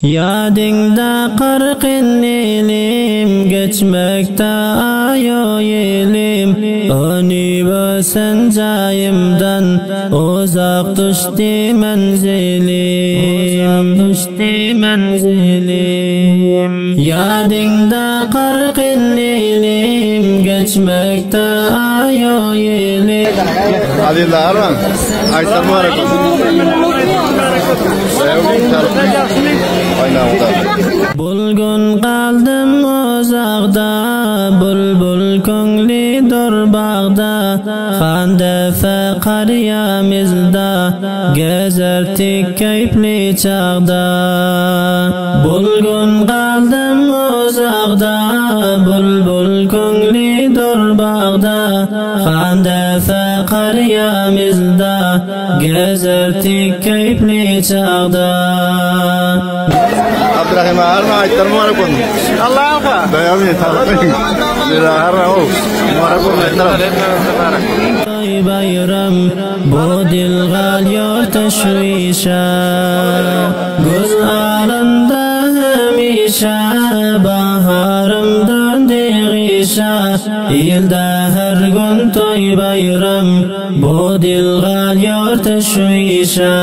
Ýadyňda 40 ýylym geçmekde aýo ýylym Öňüp ösen jaýymdan uzak düşdi menzilim Düşdi menzilim Ýadyňda 40 ýylym geçmekde aýo ýylym Azizler arman. Aýtlar mübarek bolsun. Bulgun galdym uzakda, Bulbul köňli dur bagda, Han defe karyamyzda, Gezerdik keýpli çagda. Bulgun galdym uzakda, Bulbul köňli dur bagda, Han defe karyamyzda, Gezerdik keýpli çagda. Abdurrahim arma aýtlar mübarek bolsun. Allah'a. Daýamy talyp. Arma o. Mübarek bolsun aýtlar. Toý baýram bu dil galýar teşwişe Göz alynda hemişe baharym döndi gyşa Ilde her gün toý baýram Bu dil galýar teşwişe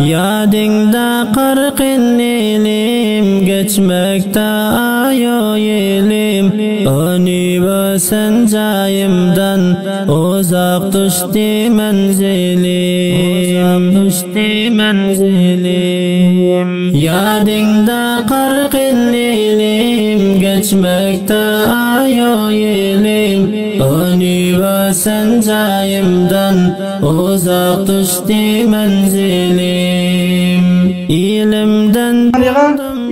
Ýadyňda 40 ýylym Geçmekde aýo ýylym Öňüp ösen jaýymdan Uzak düşdi menzilim Düşdi menzilim Ýadyňda 40 ýylym Geçmekde aýo ýylym Öňüp ösen jaýymdan Uzak düşdi menzilim Ilimden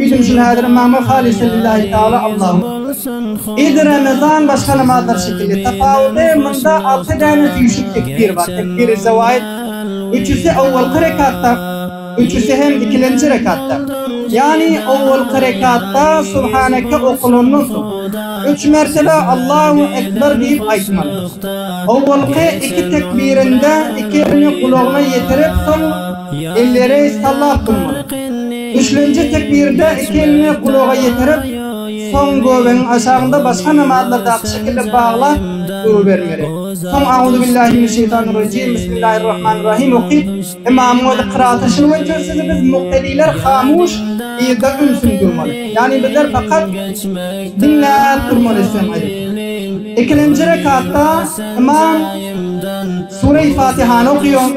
Üýtüm şul häzir ymama halysa lillahi taala Allahu Idi Ramazan başga namazlar şekilli. Tapawudy munda alty däne süýşük tekbir bar. Tekbiri zewaid üçüsi owalky rekatda, üçüsi hem ikilenji rekatda. Ýagny owalky rekatda Subhaneke okulandan soň üç mertebe Allahu Ekber diýip aýtmaly. Owalky iki tekbirinde iki elini gulagyna ýetirip soň elleri sallap durmaly. Üçlenji tekbirde iki elini gulaga ýetirip, soň göbegiň aşagynda başga namazlardaky şekilde baglap durubermeli. Soň Auzubillahi mineşşeýtanirrajim, Bismillahirrahmanirrahim okyp, ymamyň özi kyraaty şul boýunça sizi biz muktediler hamuş yzda ümsüm durmaly. Ýagny bizler fakat diňläp durmaly söň aýdyp. Ikilenji rekatda ymam Sure-i Fatihany okaýar,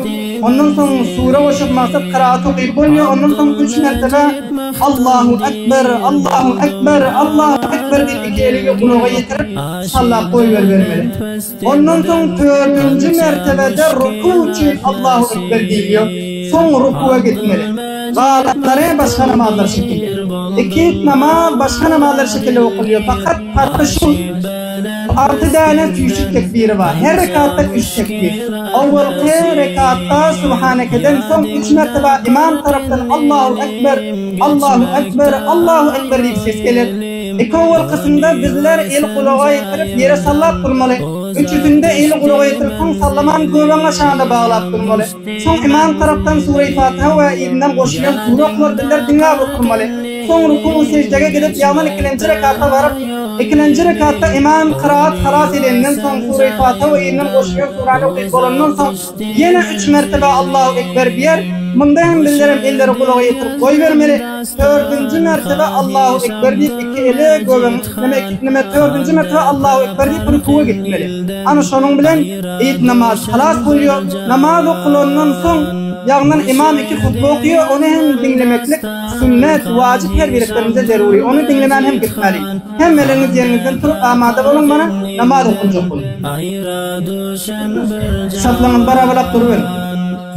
ondan soň sure goşup maksat kyraat okyp bolýar, ondan soň üç mertebe Allahu Ekber, Allahu Ekber, Allahu Ekber diýip iki elini gulaga ýetirip sallap goýberibermeli. Ondan soň dördünji mertebede ruku üçin Allahu Ekber diýilýär, soň rukuwa gitmeli. Galanlary başga namazlar şekilli. Iki namaz başga namazlar şekilli okulýar, fakat parky şu. Alty däne süýşük tekbiri bar. Her rekatda üç tekbir. Owalky rekatda Subhanekeden soň üç mertebe imam tarapdan Allahu Ekber, Allahu Ekber, Allahu Ekber diýip ses geler. Iki owalkysynda bizler eli gulaga ýetirip ýere sallap durmaly. Üçüsinde eli gulaga ýetirip soň sallaman göbegiň aşagynda baglap durmaly. Soň imam tarapdan Sure-i Fatiha we yzyndan goşulýan sure okular bizler diňläp oturmaly. Soň ruku seždege gidip ýagdan ikilenji rekata baryp, ikilenji rekatda imam kyraat halas edenden soň Sure-i Fatiha we yzyndan goşulýan surany okyp bolandan soň ýene üç mertebe Allahu Ekber diýer, munda hem bizlerem elleri gulaga ýetirip goýbermeli, dördünji mertebe Allahu Ekber diýip iki eli göbegiň neme neme dördünji mertebe Allahu Ekber diýip rukuwa gitmeli. Ana şonuň bilen Eýt namaz halas bolýar. Namaz okulandan soň, ýagyndan imam iki hutba okýar, ony hem diňlemeklik sünnet, wajyp her biriklerimize zerury. Ony diňlemän hem gitmäliň. Hemmeleriňiz ýeriňizden turup amada boluň mana namaz okuljak boluň. Saplaňyzy barabarlap duruberiň.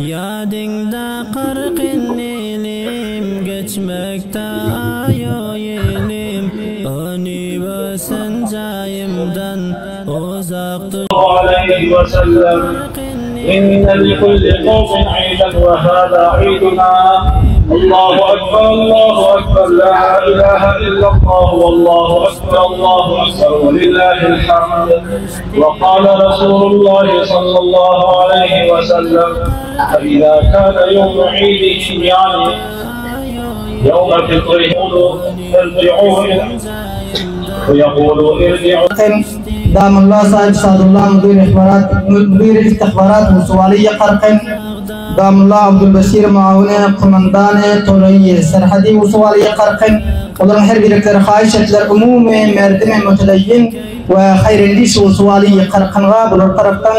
Ýadyňda 40 ýylym geçmekde aýo ýylym Öňüp ösen jaýymdan عليه وسلم إن لكل قوم عيدا وهذا عيدنا الله أكبر الله أكبر لا إله إلا الله والله أكبر الله أكبر ولله الحمد وقال رسول الله صلى الله عليه وسلم فإذا كان يوم عيدهم يعني يوم فطره ارجعوا ويقول ارجعوا Damulla Sahip Sadulla Müdir İhbarat Müdir İstihbarat Musuwaliýa Karkyn Damulla Abdulbasir Muawine Komandany Tolaýy Serhadi Musuwaliýa Karkyn Olaryň her birikleri haýyş etdiler umumy merdimi mütedeýin we haýrendiş Musuwaliýa Karkynga bular tarapdan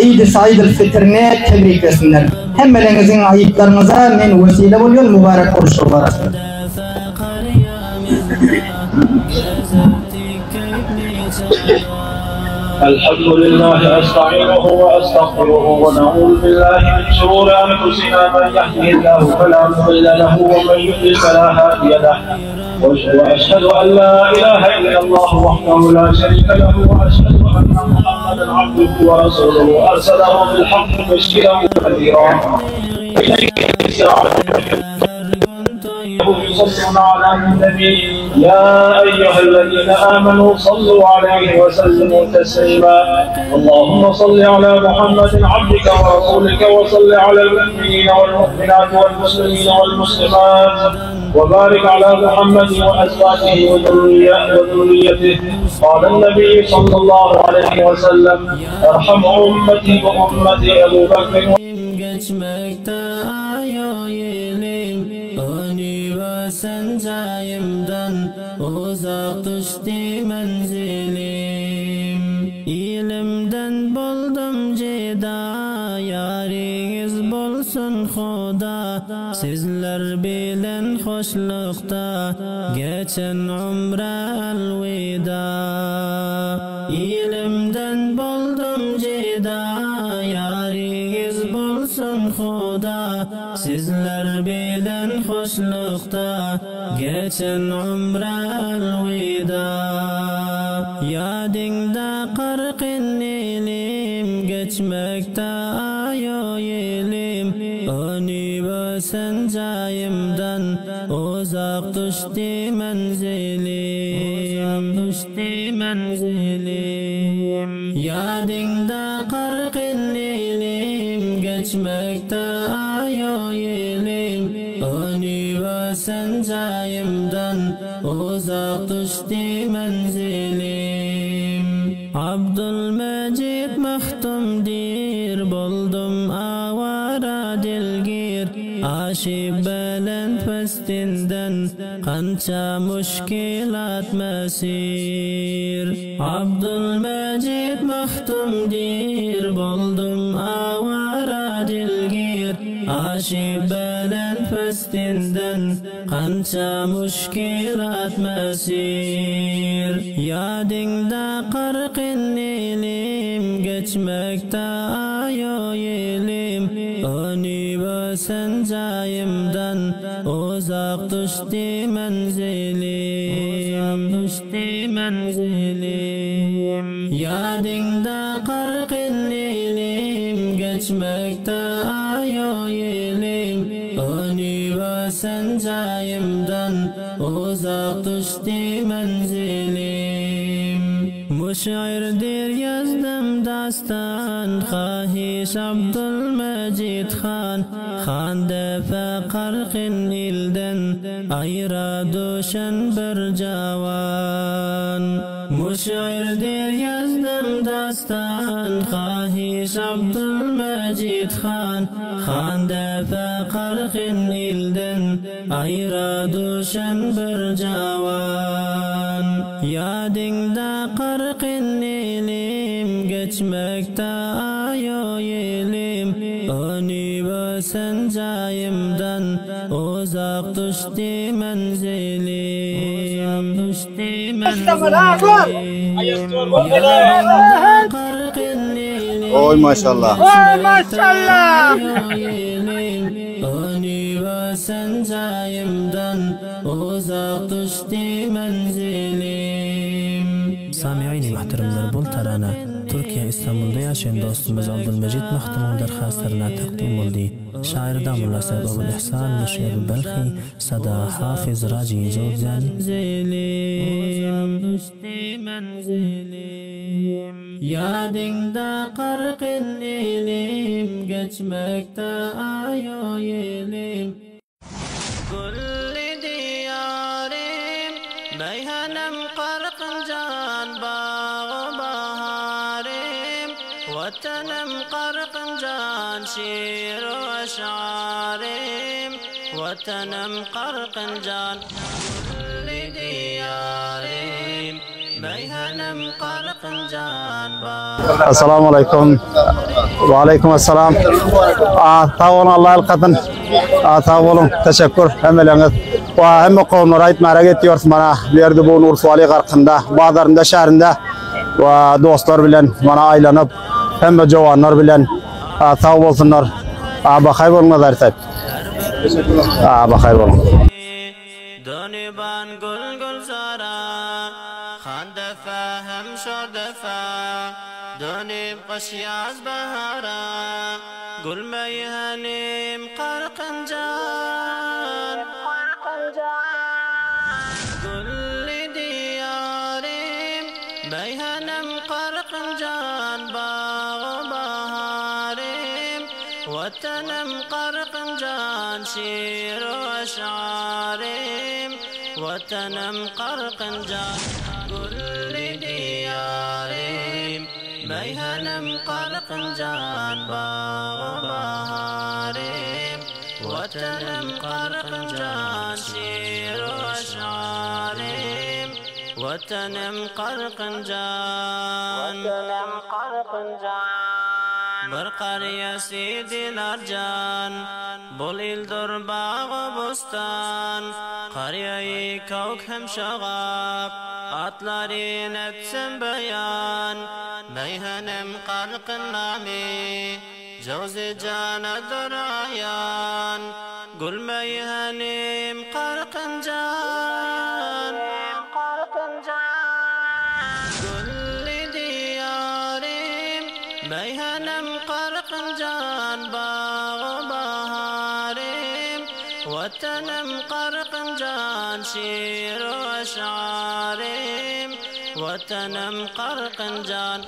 Eýdi Saidil Fitrini tebriklesinler. Hemmeleriňiziň aýytlaryňyza men wesile bolýan mübarek bolşugy garaşdyr. الحمد لله أستعينه وأستغفره ونعوذ بالله من شرور أنفسنا من يهده الله فلا مضل له ومن يضلل فلا هادي له وأشهد أن لا إله إلا الله وحده لا شريك له وأشهد أن محمدا عبده ورسوله أرسله بالحق بشيرا ونذيرا يصلون على النبي يا أيها الذين آمنوا صلوا عليه وسلموا تسليما اللهم صل على محمد عبدك ورسولك وصل على المؤمنين والمؤمنات والمسلمين والمسلمات وبارك على محمد وأزواجه وذريته قال النبي صلى الله عليه وسلم ارحم أمتي وأمتي أبو بكر Geçmekte ayo ýelim Öňübesen jaýymdan Uzak düşdi menzilim Ilimden boldum jeda Ýaryňyz bolsun Huda Sizler bilen hoşlukda Geçen umre elwida Ilimden boldum jeda Ýaryňyz bolsun Huda Sizler bilen hoşlukda Geçen umre elwida Ýadyňda karkyn ilim Geçmekte ayo ýelim Öňübesen jaýymdan Uzak düşdi menzilim Düşdi menzilim Ýadyňda karkyn ilim Geçmekte ayo ýelim Öňübesen jaýymdan Uzak düşdi menzilim Abdülmecid Mahtum dir Boldum awara dilgir Aşib belent pestinden Kança muşkilat mesir Abdülmecid Mahtum dir Boldum awara dilgir Aşib belent pestinden Kança muşkilat mesir Ýadyňda karkyn ilim Geçmekte ayo ýelim Öňübesen jaýymdan Uzak düşdi menzilim Düşdi menzilim Ýadyňda karkyn ilim Geçmekte ayo ýelim Öňübesen jaýymdan Uzak düşdi menzilim Muşairdir yazdım dastan Hahiş Abdülmecid Han Han defe karkyn ilden Ayra düşen bir jawan Muşairdir yazdım dastan Hahiş Abdülmecid Han Han defe karkyn ilden Ayra düşen bir jawan Ýadyňda karkyn ilim Geçmekte ayo ýelim Öňübesen jaýymdan Uzak düşdi menzilim Düşdi menzilim Ýadyňda karkyn ilim Oy maşallah. Oy maşallah. Öňübesen jaýymdan Uzak düşdi menzilim Sami'ini muhteremler bul tarana Türkiye İstanbul'da yaşayan dostumuz Abdülmecid Mahtum'un derhastlarına takdim oldu. Şair Damulla Said Abul İhsan Müşir Belhi Sada Hafiz Raci Jowzani Ýadyňda karkyn ilim Geçmekte ayo ýelim Kulli Meýhanem Garkynjan bagy baharym Watanym Garkynjan şir we şarym Watanym Garkynjan gülli diýarym Meýhanym Garkynjan bagy Assalamu aleýkum. Wa aleýkum assalam. A, sag boluň Allah ýalkasyn. A, sag boluň. Teşekkür hemmeleriňiz. Wa hemme kowumlara aýtmara getýäris mana bu ýerde bu Nursuwaly garkynda, bazarynda, şäherinde wa dostlar bilen mana aýlanyp hemme jowanlar bilen a, sag bolsunlar. A, bahaý boluň Nazar saýyp. A, bahaý boluň. Doniban gül gülzara, Han defe hem şor defe, Dönüp gyş ýaz bahara, Gül meýhanym Garkynjan. Gülli diýarym, meýhanym Garkynjan, Bagy baharym, Watanym Garkynjan, şir we şarym, Watanym Garkynjan, gülli diýarym, Meýhanym Garkynjan, bagy baharym, Watanym Garkynjan, şir we şarym, Watanym Garkynjan. Bir garýasy Dilarjan, Bol ildir bagy bostan, Garýaýy kowk hem şagap, Atlary netsem beýan, Meýhanem Garkyn namy, Jowzy janadyr aýan, Gül meýhanym Garkyn jan. Gülli diýarym, meýhanym Garkyn jan, Bagy baharym, Watanym Garkyn jan, Şir we şarym, Watanym Garkyn jan.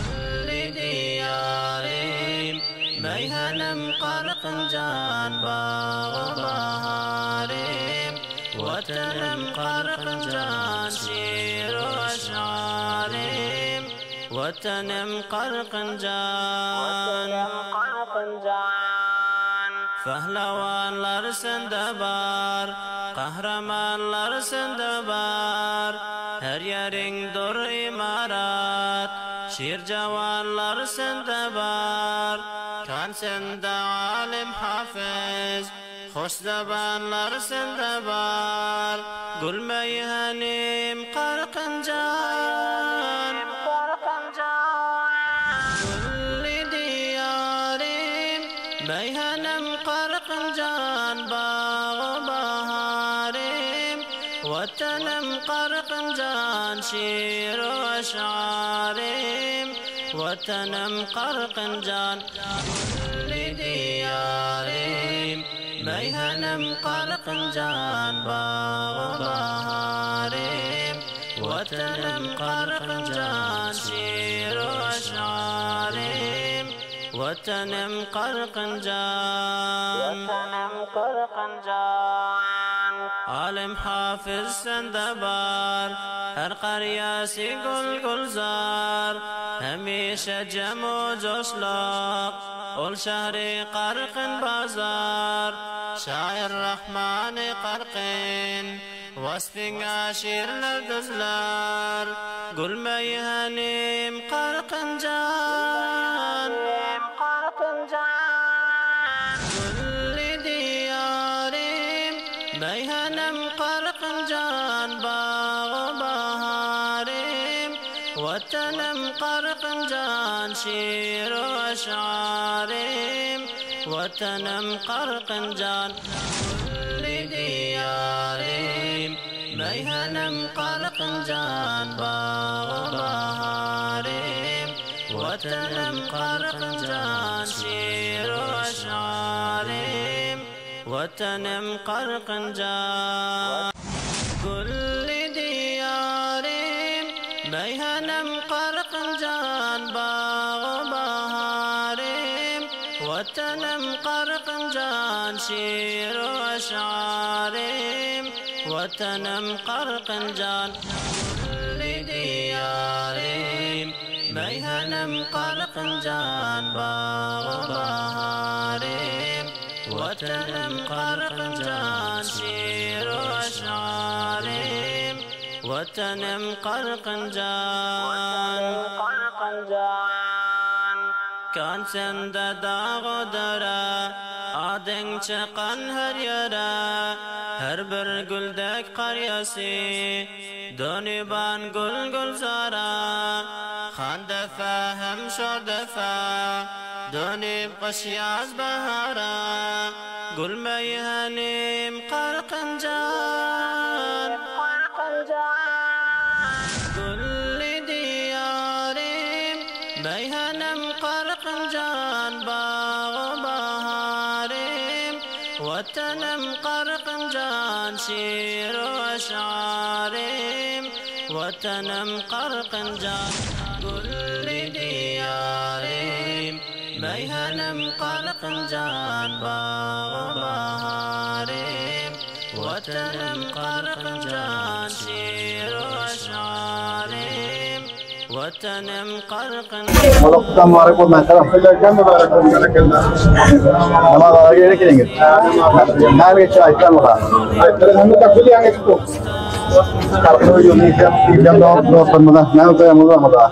Gülli diýarym, meýhanym Garkyn jan, Bagy baharym, Watanym Garkyn jan, Şir we şarym, Watanym Garkyn jan. Pahlawanlar sende bar, Gahrymanlar sende bar, Her ýeriň dur ymarat, Şir jawanlar sende bar, Kan sende alym hafyz, Hoş zabanlar sende bar, Gül meýhanym Garkynjan. Gülli diýarym, meýhanym Garkynjan, Bagy baharym, Watanym Garkynjan, Şir we şarym, Watanym Garkynjan. Gülli diýarym, meýhanym Garkynjan, Bagy baharym, Watanym Garkynjan, Şir we şarym, Watanym Garkynjan. Alym hafyz sende bar, Her garýasy gül gülzar, Hemişe jem u joşlak, Ol şähri Garkyn bazar. Şaýyr Rahmany Garkyn, Waspyňa şirler düzler, Gül meýhanym Garkynjan. Gülli diýarym, meýhanym Garkynjan, Bagy baharym, Watanym Garkynjan, Şir we şarym, Watanym Garkynjan. Gülli diýarym, meýhanym Garkynjan, Bagy baharym, Watanym Garkynjan, Şir we şarym, Watanym Garkynjan. Gülli diýarym, meýhanym Garkynjan, Bagy baharym, Watanym Garkynjan, Şir we şarym. Watanym Garkynjan Gülli diýarym Meýhanym Garkynjan Bagy-baharym Watanym Garkynjan Şir-u eşgarym Watanym Garkynjan Kan sende dag-u dere, Adyň çykan her ýere, Her bir güldek garýasy, Dönüban gül-gülzara. Han depe hem şor depe, Dönüp gyş-ýaz bahara, Gül meýhanym Garkynjan. Gülli diýarym, meýhanym Garkynjan, Bagy-baharym, Watanym Garkynjan, Şir-u eşgarym, Watanym Garkynjan. Gülli diýarym, meýhanym Garkynjan, Bagy-baharym, Watanym Garkynjan, Şir-u eşgarym, Watanym Garkynjan. Molakdan mübarek bolsun aýtsalam. Mübarek bolsun berekella. Namazlara gerek ediňiz. Näme geçýär aýtsaňyza. Aýtsalam hemme takbilýän geçip bu. Halkyň öýüni ýykan diýen dostlarymyza näme goýaňyz barmyda?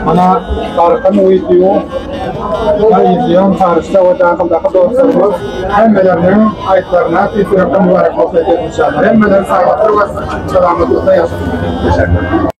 Mana Garkyn video ýazýan taryhda we dahyldaki dostlarymyz hemmeleriniň aýtlaryna tüýs ýürekden mübarek bolsun aýdýarys inşallah. Hemmeler saglyk we salamatlykda ýaşasyn. Teşekkür.